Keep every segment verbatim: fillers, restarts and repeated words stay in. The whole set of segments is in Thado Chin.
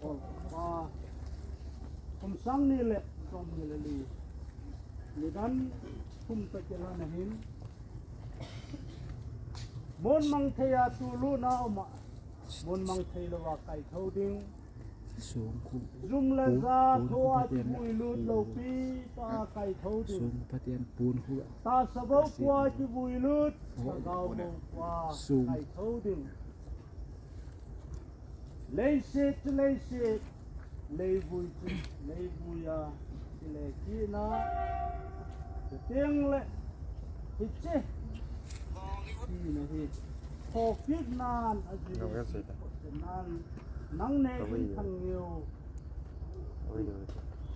Ol pa, kum sang ni le som ni le li, nidan thum ta kila na hin, mun mang thei a tulu na um a, mun mang thei lou a kai tho ding. Sung khu. Zum le za tho a kivui lut lou pi pa kai tho ding. Sung Pathian pun khu. Ta sa bou kua kivui lut, sa gau bou kua kai tho ding. Leiset chu leiset, leivui chu leivui a, kile kina, chuteng le, hiche, hina hi, thokit nan, ajui, nan, nang ne hin thang neo,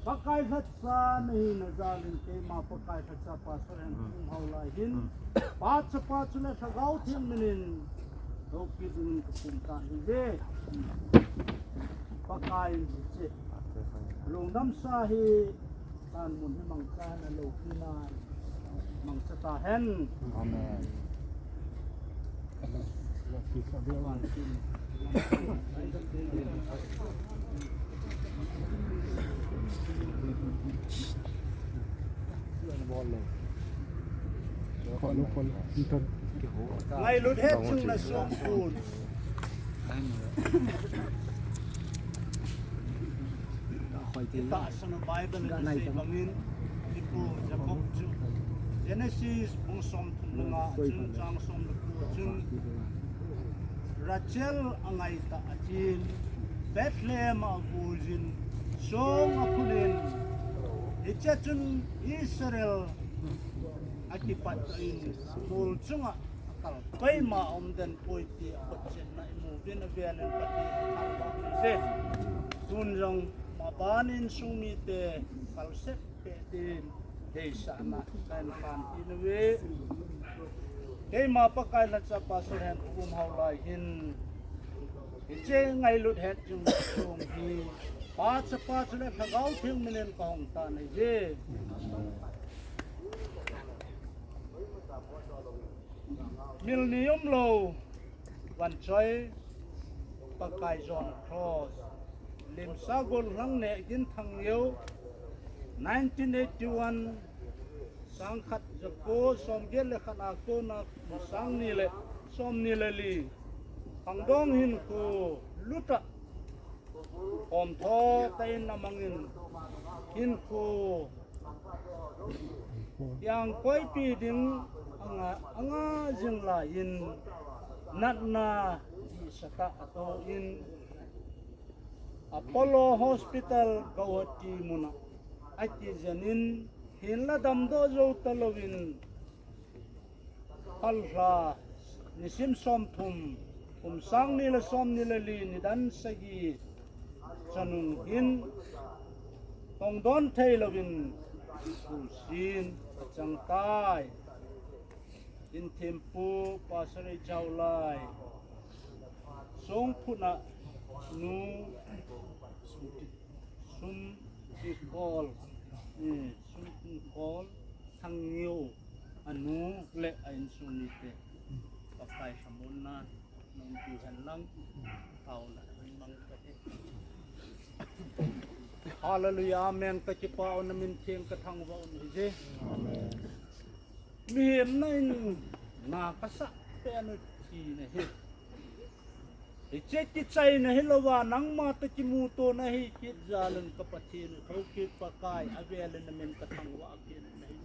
Pakai lhacha na hina jal in keima Pakai lhacha Pastor Henkhom Haolai hin. Pa Chapa chule Lhagao Theng minin. Thokit dingin kapum tan ahi ve. Pakai in hiche. Lungdam sa hi tan mun hi mangcha na lo kina. Mangcha ta hen. Amen. Ngailut het chung na song pun. Tahsan a Bible in asei bangin, i pu Jacob chu Genesis bung som thum le nga chun chang som le ko chun Rachel angai ta a chin Bethlehem a avui jin song aphun in, hiche chun Israel akipat in mol chunga akal koima um den poi ti a khut chenna i mu uvin avel in Pathen i thangvah u hite. Tun jong maban in insung mite kalsep peh din deisahna kahin pan kit uve. Keima Pakai lhacha Pastor Henkhom Haolai hin hiche ngailut het chung chung hi Pa Chapa chule Lhagao Theng minin kahong tan ahi ve. Mil ni umlou, vanchoi, Pakai John Cross, Limsa Gollhang Nehgin Thangneo, nineteen eighty-one, sangkhat jako somget le khat a kona kum sang ni le som ni le li, khangdong hinkho luta, omtho tah in amangin hinkho Yang koipi ding anga, anga jing laiyin natna dihsa tah atoh in Apollo Hospital Guwahati muna akijen in hinla damdoh jou talouvin Phalbi, nisim somthum, kum sang ni le som ni le li, nidan sagi chanung hin tongdon theilouvin khulsin achang tai. Hinthempu Pastor Eichaolai, songphutna nu Sumtikhol, eh, Sumtikhol Thangneo, anu le a insung mite, Pakai lhamonna nangpi hen lang, taona nang mang kate. Hallelujah, amen. Kakipah un, namin theng kathangvah un ahije. Mihem na in na kasah pen u tina hi. Hiche kichaina hilouva nangma toh kimuto nahi kit jal in ka Pathen, Thokit Pakai, avel in namin kathangvah kit nahi.